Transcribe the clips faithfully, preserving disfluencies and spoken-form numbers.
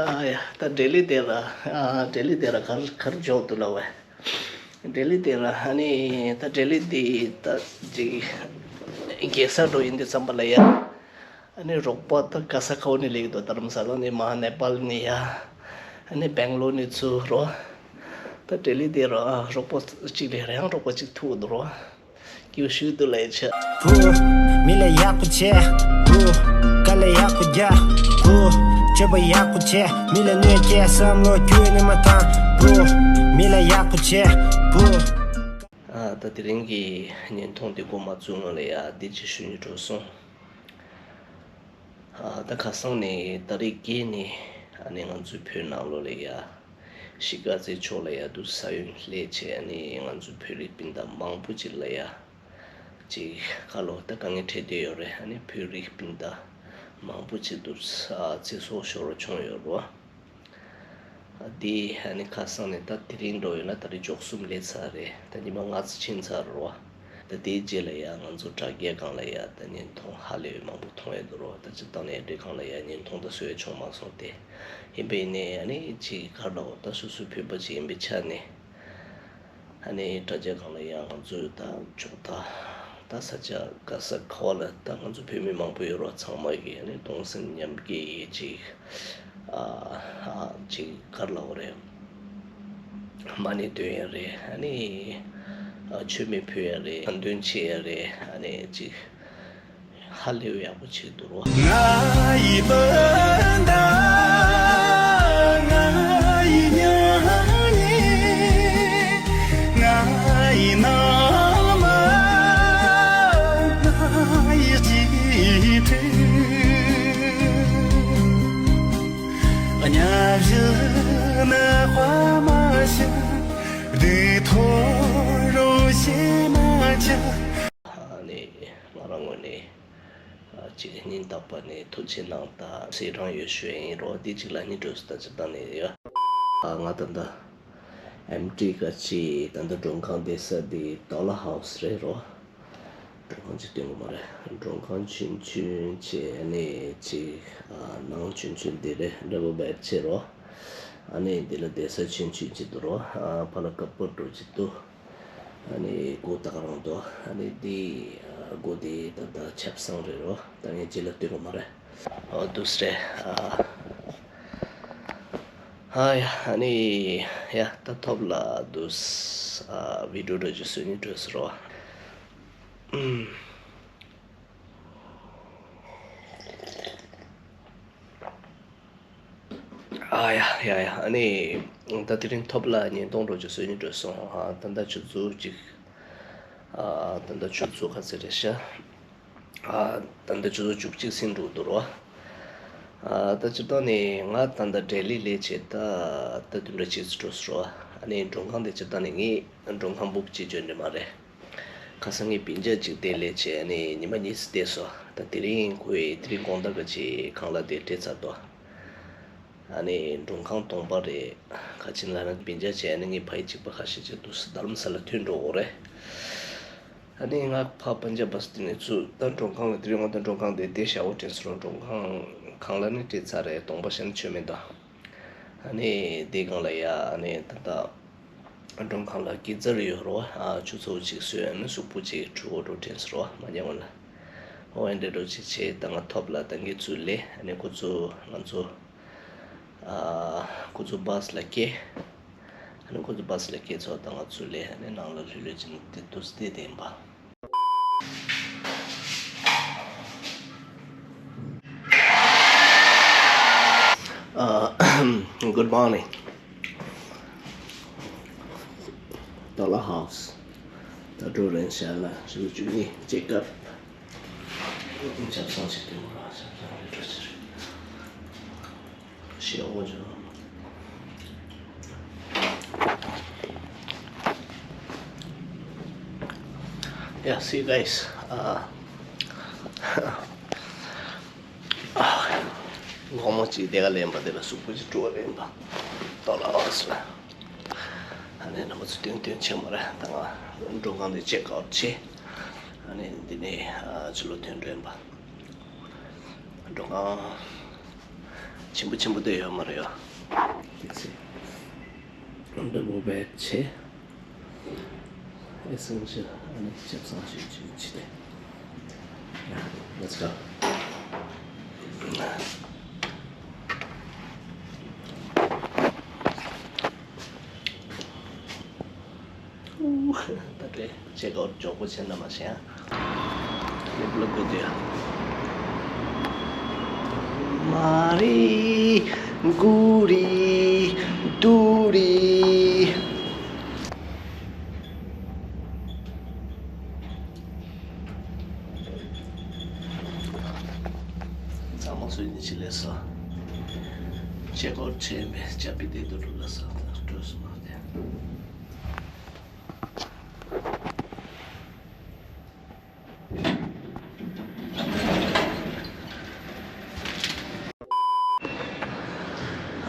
ཨ་ཡ། ད་ལྡི་ལི་དེ་ལ། ཨ། ལྡི་ལི་དེ་ལ་གར་གར་འཇོག་ཏུ་ལ་བས། ལྡི་ལི་དེ་ལ། ཨ་ནི་ད་ལྡི་ལི་དེ་ད་ཅིག་རྒྱལ་ས་འགྲོ་ཡིན་དུས་ཙམ་པ་ལ་ཡ། ཨ་ནི་རོགས་པ་ད་ག་ས་ག་བ་ནས་སླེབས་ཀྱི་འདུག་རྡ་རམ་ས་ལ་ནས་མར། ནེ་པཱལ་ནས་ཡ། ཨ་ནི་སྦེང་ལོར་ནས་ཚུར་རོ། ད་ལྡི་ལི་དེ་རོ། ཨ། རོགས་པ་གཅིག་ལས་ར་ཡང་རོགས་པ་གཅིག་ཐུག་འདུག་རོ། སྐྱིད་ཤོས་དུ་ལས་ཆ། བུ། མི་ལ་ཡག་པོ་བྱས། བུ། དཀའ་ལས་ཡག་པོ་རྒྱག་བུ། སྤྱོད་པ་ཡག་པོ་བྱས། མི་ལ་གནོད་སྐྱེལ་བསམ་བློ་ཁྱོན་ནས་མ་བཏང་། བུ། མི་ལ་ཡག་པོ་བྱས། བུ། ཨ། ད་དེ་རིང་གི་བརྙན་ཐུང་འདི་འགོ་མ་བཙུགས་སྔོན་ལ་ཡ་འདི་ཅིག་ཞུ་སྙིང་འདོད་སོང་། ཨ། ད་ཁ་སང་ནས་ཏ་རིག་བརྒྱད་ནས་ཨ་ནི་ང་ཚོའི་བོད་ནང་ལོགས་ལ་ཡ་གཞིས་ཀ་རྩེ་ཕྱོགས་ལ་ཡ་འདུག་ས་ཡོམ་སླེབས་བྱས། ཨ་ནི་ང་ཚོའི་བོད་རིགས་སྤུན་ཟླ་མང་པོ་ཅིག་ལ་ཡ་ཅིག་ཁ་ལོ་ད་དཀའ་ངལ་འཕྲད་བསྡད་ཡོད་རེད། ཨ་ནི་བོད་རིགས་སྤུན་ཟླ་མང་པོ་ཅིག་འདུག་ས་ཚེ་སྲོག་ཤོར་བ་བྱུང་ཡོད་རེད་བ། འདི་ཨ་ནི་ཁ་སང་ནས་ད་དེ་རིང་འགྲོ་ཡོད་ན་ད་རེས་བཅུ་གསུམ་སླེབས་ཚར་རེད། ད་ཉི་མ་ལྔ་ཙམ་ཕྱིན་ཚར་རེད་བ། ད་དེའི་རྗེས་ལ་ཡ་ང་ཚོ་དྲ་རྒྱའི་སྒང་ལ་ཡ་ད་བརྙན་ཐུང་ཧ་ལས་པའི་མང་པོ་མཐོང་ཡོད་འདུག་རོ། ད་སྤྱིར་བཏང་ནས་དྲ་རྒྱའི་སྒང་ལ་ཡ་བརྙན་ཐུང་ད་བཟོས་བྱུང་མ་སོང་སྟེ། ཡིན་པ་ཡིན་ནའི་ཨ་ནི་ཅིག་ག་རེ་ལབ་དགོས། ད་སོ་སོའི་བོད་པ་ཅིག་ཡིན་པའི་ཆ་ནས། ཨ་ནི་དྲ་རྒྱའི་སྒང་ལ་ཡང་ང་ཚོས་ད་ཕྱོགས་མཐའ་ད་ས་ཆ་ག་ས་ག་བ་ལ་ད་ང་ཚོ་བོད་མི་མང་པོ་ཡོད་རོགས། ཚང་མ་གིས་ཨ་ནི་གདུང་སེམས་མཉམ་སྐྱེད་ཀྱི་ཅིག་ཨ་ཨ་ཅིག་ག་རེ་ལབ་དགོས་རེད། མ་ཎི་འདོན་ཡ་རེད། ཨ་ནི་ཨ་མཆོད་མེ་ཕུལ་ཡ་རེད། ཁ་འདོན་བྱེད་ཡ་རེད། ཨ་ནི་ཅིག་ཧ་ལས་པའི་ཡག་པོ་བྱེད་འདུག་རོ། ང་ཡི་སྤུན་ཟླ། ང་ཡི་ཉ་ཉི། ང་ཡི་ནང་མི། ང་ཡི་སྐྱིད་ཕྲུག་གཉའ་བཞི་ནི་དཔའ་མ་ཞིག་སྡུག་ཐོ་རུ་ཞེ་མ་ཆགས། ཨ་ནི་ང་རང་ངོས་ནས། ཨ། གཅིག་སྙིང་ཐག་པ་ནས་ཐུགས་རྗེ་གནང་། ད་སེ་རང་ཡོད་ཤོས་ཡིན་རོགས། འདི་གཅིག་ལ་སྙིང་འདོད་སུ་ད་ཅི་ད་ནས་ཡོད། ཨ། ང་ད་ལྟ་ཨེམ་ཊི་ག་ཅིག་ད་ལྟ་མགྲོན་ཁང་བསྡད་ས་འདི་ཌོ་ལར་ཧའུ་སི་རེད་རོ། མགྲོན་ཁང་ཅིག་སྟོན་གི་མ་རེད། མགྲོན་ཁང་ཆུང་ཆུང་བྱས་ནས་ཅིག་ཨ། ནང་ཆུང་ཆུང་འདི་རེད། ཌབ་བལ་བེཌ་བྱས་རོ། ཨ་ནི་འདི་ལ་བསྡད་ས་ཆུང་ཆུང་ཅིག་འདུག་རོ། ཨ། ཕར་ལ་ཀ་པར་འདྲ་ཅིག་འདུག་ཨ་ནི་སྒོ་ད་ག་རང་འདུག་ཨ་ནི་འདི་སྒོ་འདི་ད་ལྟ་ཆབ་གསང་རེད་རོ། ད་ངས་རྗེས་ལ་སྟོན་གི་མ་རེད། ཨོ་འདུག་སེ་རེད། ཨ། ཨ་ཡ། ཨ་ནི་ཡ་ད་ཐོབ་ལ་འདུག་ཨ། བི་ཌིའོ་འདྲ་ཅིག་བཟོ་སྙིང་འདོད་སོང་རོ། ཨུམ། ཨ་ཡ་ཡ་ཡ། ཨ་ནི་ད་དེ་རིང་ཐོབ་ལ་བརྙན་ཐུང་འདྲ་ཅིག་བཟོ་སྙིང་འདོད་སོང་། ཨ། ད་ལྟ་ཆུ་ཚོད་ཅིག་ཨ། ད་ལྟ་ཆུ་ཚོད་ག་ཚོད་རེད་ཤག་ཨ། ད་ལྟ་ཆུ་ཚོད་བཅུ་གཅིག་ཟིན་འགྲོ་འདུག་རོ། ཨ། ད་སྤྱིར་བཏང་ནས་ང་ད་ལྟ་ལྡི་ལི་སླེབས་བྱས་ད་ད་དུས་འདྲ་ཅིག་འགྲོ་སོང་རོ། ཨ་ནི་མགྲོན་ཁང་དེ་སྤྱིར་བཏང་ནས་ངས་མགྲོན་ཁང་བུག་བྱེད་རྒྱུ་འདྲ་མ་རེད། ཁ་སང་ངའི་སྤུན་ཀྱག་ཅིག་དེ་སླེབས་བྱས་ནས་ཉི་མ་གཉིས་ཙམ་བསྡད་སོང་། ད་དེ་རིང་ཁོས་དེ་རིང་དགོང་དག་གི་ཅིག་ཁང་གླ་དེ་སྤྲད་ཚར་འདུག་ཨ་ནི་མགྲོན་ཁང་སྟོང་པ་རེད། ཁ་ཆེན་ལ་ནི་སྤུན་ཀྱག་བྱས་ནས་ངའི་ཕ་ཡུལ་གཅིག་པ་ཁ་ཤས་ཅིག་འདུག་སེ་རྡ་རམ་ས་ལ་ཐོན་འགྲོ་འོ་རེད། ཨ་ནི་ང་ཕ་པན་ཇབ་བ་སི་དེ་ནས་ཚུར་ད་མགྲོན་ཁང་ལ་དེ་རིང་ང་ད་མགྲོན་ཁང་དེ་དེ་ཞག་པོ་དྲན་སོང་རོ། མགྲོན་ཁང་ཁང་གླ་ནི་སྤྲད་ཚར་རེད། སྟོང་པ་བྱས་ནས་ཆོ་མེད་ད། ཨ་ནི་དེ་སྒང་ལ་ཡ་ཨ་ནི་ད་ལྟ་མགྲོན་ཁང་ལ་སྐྱིད་ཙར་ཡོད་རོ། ཨ། ཆུ་ཚོད་གཅིག་བཟོས། ཨ་ནི་གཟུགས་པོ་ཅིག་འཁྲུ་འོ་འགྲོ་དྲན་སོང་རོ། མ་ཉལ་སྔོན་ལ། ཨོ་ཨེ་འདྲ་འགྲོ་ཅིག་བྱས་ད་ང་ཐོབ་ལ་ད་ངས་ཚུར་སླེབས། ཨ་ནི་ཁོ་ཚོ་ང་ཚོ་ཨ། ཁོ་ཚོ་བྷ་སི་ལ་སྐྱེལ། ཨ་ནི་ཁོ་ཚོ་བྷ་སི་ལ་སྐྱེལ་ཚར་ད་ང་ཚུར་སླེབས། ཨ་ནི་ནང་ལ་ལྷོད་ལྷོད་ཅིག་ནས་དེ་འདུག་སེ་བསྡད་ཡིན་པ། Uh, good morning. Dollar House. ད་འགྲོ་རན་ཤག་ལ་ཞུ་རྒྱུ་ཡིན། ཅེག་ཨབ། ཆབ་གསང་ཞིག་སྟོན་དགོས་ར། ཆབ་གསང་རེད་འགྲོ་ཟེར། ཞེ་པོ་ཅིག Yeah, see you guys. Uh, དགོང་མོ་གཅིག་དེ་ག་ལེན་པ་དེ་ལ་གཟུགས་པོ་ཅིག་བཀྲུ་བ་ལེན་པ། ཏོ་ལ་བ་སུ། ཨ་ནི་རྣམ་པ་ཚོ་སྟོན་སྟོན་ཆེ་མ་རེད། ད་ང་མགྲོན་ཁང་དེ་ཅེག་ཨའུཊ་བྱས། ཨ་ནི་འདི་ནས་ཨ་ཕྱི་ལོགས་ཐོན་འགྲོ་ཡིན་པ། མགྲོན་ཁང་ ཆེན་པོ་ཆེན་པོ་དེ་ཡོད་མ་རེད་ཡ། Double bed བྱས། Essential ཨ་ནི་ཆབ་གསང་ཞིག་ཅིག་བྱས་ཏེ། Yeah, let's go. ད་དེ་ཆེ་གོ་མགྱོགས་པོ་བྱེད་ན་མ་ཤེས་ཨ། ལེབ་ལེབ་གོ་དེ་ཨ། མ་རི་གུ་རི་དུ་རི། ཚང་མ་སུ་ཡིན་ཅི་ལས་སོ། ཆེ་གོ་ཆེ་མེ་ཅ་པི་དེ་དུ་རུ་ལ་སོ་ད་སྤྲོས་སོ་མ་དེ།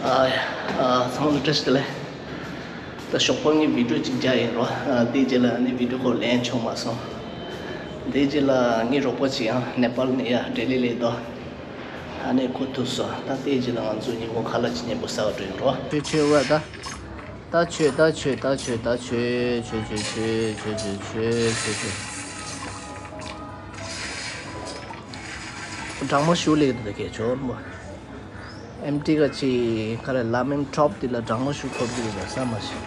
ཨ་ཨ་ཚང་མ་བཀྲ་ཤིས་བདེ་ལེགས། ད་ཞོགས་པ་ངས་བི་ཌིའོ་ཅིག་བརྒྱབ་ཡིན་རོ། ཨ་དེ་རྗེས་ལ་ཨ་ནི་བི་ཌིའོ་ཁོ་ལེན་ཆོག་མ་སོང་། དེ་རྗེས་ལ་ངའི་རོགས་པ་ཅིག་ཡང་ནེ་པཱལ་ནས་ཡར་ལྡི་ལི་སླེབས་འདུག་ཨ་ནི་ཁོ་ཐུག་སོང་། ད་དེ་རྗེས་ལ་ང་ཚོ་ཉིན་གུང་ཁ་ལག་ཅིག་མཉམ་པོ་ཟ་ག་འགྲོ་ཡིན་རོ། ཆོས་ཆོས་བ་ད། ད་ཆོས་ད་ཆོས་ད་ཆོས་ད་ཆོས། ཆོས་ཆོས་ཆོས་ཆོས་ཆོས་ཆོས་ཆོས་ཆོས། སྦྲང་མ་ཞུ་ལེགས་འདུག་གས་ཆོར་མོ། ཨེམ་ཊི་ག་ཅི་ག་རེ་ལ་མིན་ཁྲོབ་དེ་ལ་སྦྲང་མ་ཞུ་ཁོབ་འདུག་གས་ས་མ་ཤི།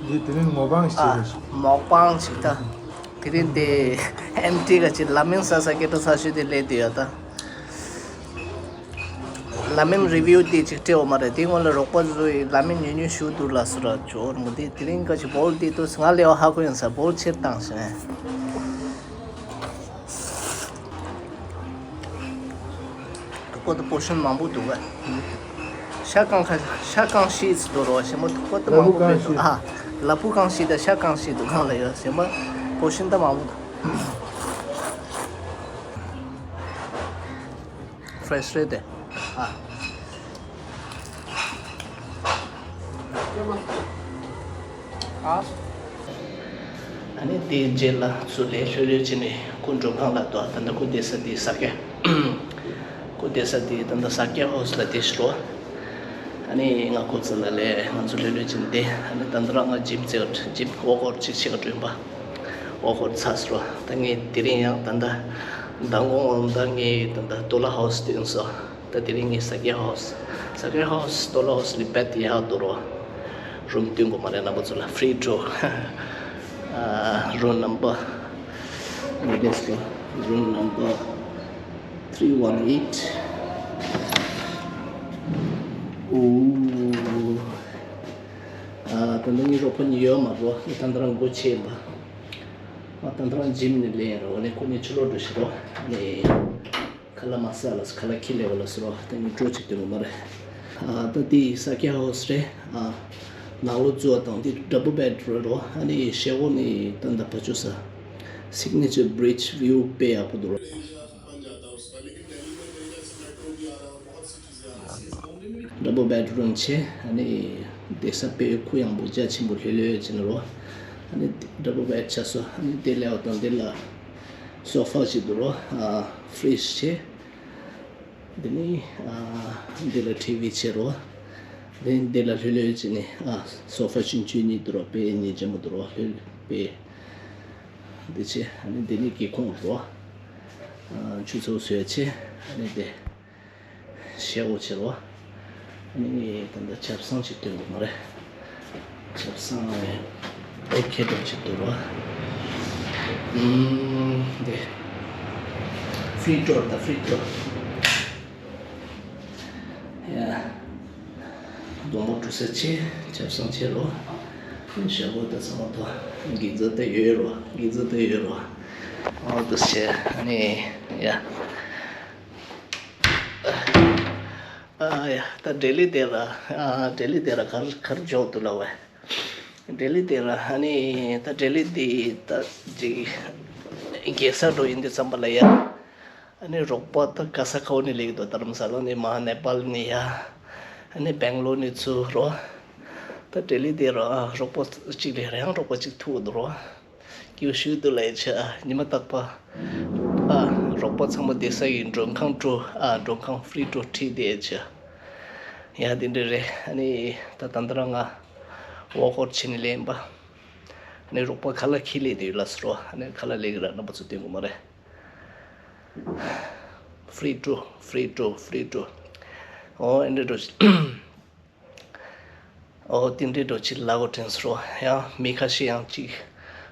འདི་དེ་རིང་མོ་པང་ཞིག་ཨ་རེད། མོ་པང་ཞིག་ད། དེ་རིང་དེ་ཨེམ་ཊི་ག་ཅི་ལ་མིན་ས་ས་སྐད་གྲགས་ས་ཞུ་དེ་ལས་དེ་ཡོད་ད། ལ་མིན་རི་བིའུ་དེ་ཅིག་སྤྲད་འོ་མ་རེད། དེ་སྔོན་ལ་རོགས་པ་ཚོས་ལ་མིན་ཉུང་ཉུང་ཞུ་འདུག་ལ་སུ་ར་ཇོར་མོ་དེ་དེ་རིང་ག་ཅི་བོལ་དེ་དུས་ང་ལེའོ་ཧ་གོ་ཡིན་ས་བོལ་ཕྱིར་བཏང་ཞིང་། དུ་པོ་དུ་པོ་ཤུན་མང་པོ་འདུག་ག་ཤ་གང་ཁ་ཤ་གང་ཤི་ཙི་དུ་རོ་ཞེ་མོ་དུ་པོ་དུ་མང་པོ་མེད་འདུག་ཨ་ལ་ཕུ་གང་ཤི་ད་ཤ་གང་ཤི་འདུག་གང་ལ་ཡོད་ཞེ་མོ་པོ་ཤུན་ད་མང་པོ་འདུག Fresh རེད་དེ། ཨ། ཨ། ཨ་ནི་དེའི་རྗེས་ལ་ཚུར་ལས་ལྷོད་ལྷོད་བྱས་ནས་ཁོ་མགྲོན་ཁང་ལ་དུ་ད་ལྟ་ཁོ་བསྡད་ས་དེ་ས་སྐྱ། ཁོ་བསྡད་ས་དེ་ད་ལྟ་ས་སྐྱ་ཧའོ་སི་ལ་བསྡད་ཤི་རོ། ཨ་ནི་ང་ཁོ་ཚོ་ལ་ལས་ང་ཚོ་ལྷོད་ལྷོད་བྱས་ནས་བསྡད། ཨ་ནི་ད་ལྟ་རང་ང་ཇིམ་རྩེ་བ་ཇིམ་ཝོག་ཨའུཊ་ཅིག་བྱེད་ག་འགྲོ་ཡིན་པ། ཝོག་ཨའུཊ་ཚར་སོང་། ད་ངས་དེ་རིང་ཡང་ད་ལྟ་མདང་དགོང་འོང་ད་ངས་ད་ལྟ་ཏོ་ལ་ཧའོ་སི་བསྟན་སོང་། ད་དེ་རིང་ངས་ས་སྐྱ་ཧའོ་སི། ས་སྐྱ་ཧའོ་སི་ཏོ་ལ་ཧའོ་སི་ལས་བེད་ཡག་འདུག་རོ། རུམ་བསྟུན་དགོས་མ་རེད། རྣམ་པ་ཚོ་ལ་ཧྥི་རི་ཌོར། ཨ་རུམ་ནམ་བར་ངས་བསྡད་སོང་། རུམ་ནམ་བར་three one eight། ཨོ། ཨ་ད་ལྟ་ངའི་རོགས་པ་གཉིས་ཡོད་མ་རོ། ད་ལྟ་རང་སྒོ་ཕྱེ་ཡིན་པ། ཨ་ད་ལྟ་རང་ཇིམ་ནས་ལེན་རོ། ནས་ཁོ་གཉིས་ཕྱི་ལོགས་འགྲོ་ཤི་རོ། ནས་ཁ་ལག་མ་ཟ་ལ་ཁ་ལག་ཁྱི་ལས་བ་ལ་ཟེར་རོ། ད་ངས་སྤྲོ་ཅིག་སྟོན་དགོས་མ་རེད། ཨ་ད་དེ་ས་སྐྱ་ཧའོ་སི་རེད། ཨ་ནང་ལོགས་འཛུལ་བ་དང་དེ་ཌབ་བལ་བེད་རོ། ཨ་ནི་ཤེལ་སྒོ་ནས་ད་ལྟ་ཕར་ཕྱོགས་ས་སིག་ནེ་ཅར་བྷི་རིཇ་ཝིའུ་དཔེ་ཡག་པོ་འདུག་རོ། Double bedroom བྱས། ཨ་ནི་བསྡད་ས་དཔེ་གུ་ཡངས་པོ་རྒྱ་ཆེན་པོ་ལྷོད་ལྷོད་བྱས་ནས་རོ། ཨ་ནི་double bed ཆགས་སོང་། ཨ་ནི་དེ་ལས་འོ་དང་དེ་ལ་སོ་ཕ་ཅིག་འདུག་རོ། ཨ་ཕི་རིཇ་བྱས། དེ་ནི་ཨ་འདི་ལ་ཊི་ཝི་བྱས་རོ། དེ་ནི་འདི་ལ་ལྷོད་ལྷོད་བྱས་ནས་ཨ་སོ་ཕ་ཆུང་ཆུང་གཉིས་འདུག་རོ། དཔེ་ཉིན་རྗེ་མོ་འདུག་རོ། ལྷོད་དཔེ་འདི་བྱས། ཨ་ནི་འདི་ནི་སྒེའུ་ཁུང་རོ། ཨ་ཆུ་ཚོད་བཟོས་བྱས། ཨ་ནི་དེ། ཤེལ་སྒོ་ཕྱེ་རོ། ཨ་ནི་ད་ལྟ་ཆབ་གསང་ཅིག་སྟོན་དགོས་མ་རེད། ཆབ་གསང་ནས་ཨོ་ཁེ་འགྲོ་ཅིག་འདུག་རོ། ཨུམ་དེ་ཧྥི་རི་ཌོར་ད་ཧྥི་རི་ཌོར། ཡ། སྡོང་པོ་བཀྲུ་ས་ཆེ། ཆབ་གསང་ཆེ་རོ། ཤེལ་སྒོ་ད་ཚང་མ་ཐོ། གི་ཛ་ད་ཡོད་རོ། གི་ཛ་ད་ཡོད་རོ། ཨོ་དུ་ཆེ། ཨ་ནི་ཡ། ཨ་ཡ། ད་ལྡི་ལི་དེ་ལ། ཨ་ལྡི་ལི་དེ་ལ་གར་གར་འཇོག་ཏུ་ལ་བས། ལྡི་ལི་དེ་ལ་ཨ་ནི་ད་ལྡི་ལི་དེ་ད་ཅིག་རྒྱལ་ས་འགྲོ་ཡིན་དུས་ཙམ་པ་ལ་ཡ། ཨ་ནི་རོགས་པ་ད་ག་ས་ག་བ་ནས་སླེབས་ཀྱི་འདུག་རྡ་རམ་ས་ལ་ནས་མ་ནེ་པཱལ་ནས་ཡ། ཨ་ནི་སྦེང་ལོར་ནས་ཚུར་རོ། ད་ལྡི་ལི་དེ་ར་རོགས་པ་གཅིག་ལས་ར་ཡང་རོགས་པ་གཅིག་ཐུག་འདུག་རོ། སྐྱིད་ཤོས་འདུག་ལས་ཆ་ཉི་མ་རྟག་པ། ཨ། རོགས་པ་ཚང་མ་བསྡད་ས་ཡི་མགྲོན་ཁང་འགྲོ། ཨ། མགྲོན་ཁང་ཧྥི་རི་ཊུར་ཁྲིད་དེ་ཆ། ཡ་དེ་འདྲ་རེད། ཨ་ནི་ད་ད་ལྟ་རང་ང་ཝོག་ཨའུཊ་བྱས་ནས་ལེན་པ། ཨ་ནི་རོགས་པ་ཁ་ལག་ཁྱེར་སླེབས་དུས་ལ་ཟེར་རོ། ཨ་ནི་ཁ་ལག་ལེན་གི་ར་རྣམ་པ་ཚོ་སྟོན་གི་མ་རེད། ཧྥི་རི་ཊུར། ཧྥི་རི་ཊུར། ཧྥི་རི་ཊུར། ཨོ་ཨེ་འདྲ་འགྲོ། ཨོ་དེ་འདྲའི་འགྲོ་ཅིག་ལ་གོ་དྲན་སོང་རོ། ཡང་མི་ཁ་ཤས་ཡང་ཅིག་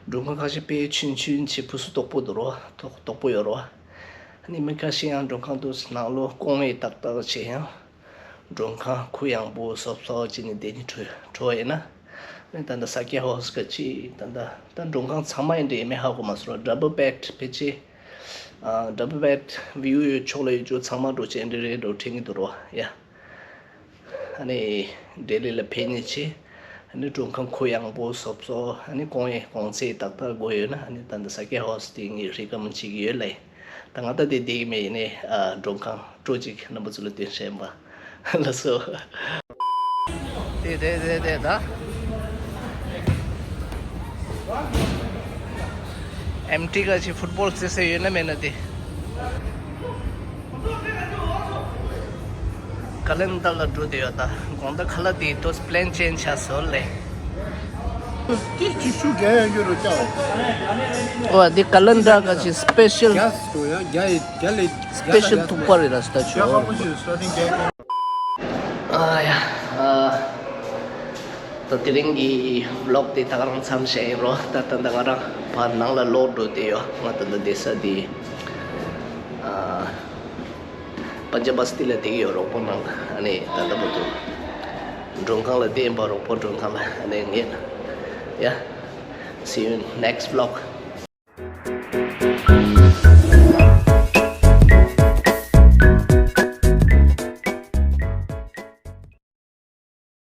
མགྲོན་ཁང་ཁ་ཤས་དཔེ་ཆུན་ཆུན་ཆེ། ཕུ་སུ་དོག་པོ་འདུག་རོ། དོག་དོག་པོ་ཡོད་རོ། ཨ་ནི་མི་ཁ་ཤས་ཡང་མགྲོན་ཁང་དུ་ནང་ལོགས་ཀོང་ངེ་ཏག་ཏག་བྱས། ཡང་མགྲོན་ཁང་ཁུ་ཡངས་པོ་སོབ་སོབ་བྱས་ནས་བསྡད་ནས་འགྲོ་འགྲོ་བ་ཡིན་ན། ཨ་ནི་ད་ལྟ་ས་སྐྱ་ཧོ་སི་ཀ་ཅིག་ད་ལྟ་ད་མགྲོན་ཁང་ཚང་མ་ཡིན་འདྲ་ཡིན་མིན་ཧ་གོ་མ་སོང་རོ། ཌབ་བལ་བེཌ་ཕལ་ཆེར། ཨ། ཌབ་བལ་བེཌ་བིའུ་ཡོད་ཕྱོགས་ལ་ཡོད་རྒྱུ་ཚང་མ་འགྲོ་ཅེས་འདྲ་རེད་འགྲོ་དྲན་གི་འདུག་རོ། ཡ། ཨ་ནི་ལྡི་ལི་ལ་ཕེབས་ནས་ཆེ། ཨ་ནི་མགྲོན་ཁང་ཁུ་ཡངས་པོ་སོབ་སོབ། ཨ་ནི་གོང་ཡེ་གོང་ཚད་ཏག་ཏག་དགོས་ཡོད་ན། ཨ་ནི་ད་ལྟ་ས་སྐྱ་ཧོ་སི་ཀ་ངས་རེ་ཀ་མེན་ཌ་བྱེད་ཀྱི་ཡོད་ལེ། ད་ང་ད་དེ་བསྡད་ཀྱི་མེད། ཡིན་ནའི་ཨ་མགྲོན་ཁང་སྤྲོ་ཅིག་རྣམ་པ་ཚོ་ལ་སྟོན་བཤད་པ། ལགས་སོ། དེ་དེ་དེ་དེ་ད། ཨེམ་ཊི་ག་ཅིག་ཕུཊ་བོལ་རྩེ་ས་ཡོད་ན་མེད་ན་དེ། ཀ་ལན་ཌར་ལ་འགྲོ་དེ་ཡོད་ད། དགོང་དག་ཁ་ལག་དེ་ཏོག་ཙམ་པི་ལེན་ཅེན་ཇི་བྱས་སོང་ལེ། ཏི་ཅི་ཤུ་རྒྱ་ཡང་རྒྱུ་རུ་ཅའོ། ཨོ་དེ་ཀ་ལན་ཌར་ག་ཅིག་སི་པེ་ཤལ། གྷེ་སི་ཊི་ཡང་རྒྱ་ཡི་རྒྱ་ལི། སི་པེ་ཤལ་ཐུག་པ་རེད་ར་སི་ད་ཆོ། རྒྱ་ཁ་པོ་ཞིག་སོ་ཏིང་རྒྱ། ཨ་ཡ། ཨ། ད་དེ་རིང་གི་བི་ལོག་དེ་ད་ག་རང་མཚམས་བཞག་ཡིན་རོ། ད་ད་ད་ང་རང་ཕར་ནང་ལ་ལོག་འགྲོ་དེ་ཡོད། ང་ད་ད་བསྡད་ས་དེ། ཨ། པན་ཇ་བ་སི་ཏི་ལ་བསྡད་ཀྱི་ཡོད། རོགས་པ་ནང་། ཨ་ནི་ད་ལྟ་བར་དུ་མགྲོན་ཁང་ལ་བསྡད་ཡིན་པ། རོགས་པ་མགྲོན་ཁང་ལ། ཨ་ནི་ངས། ཡ། See you in next vlog.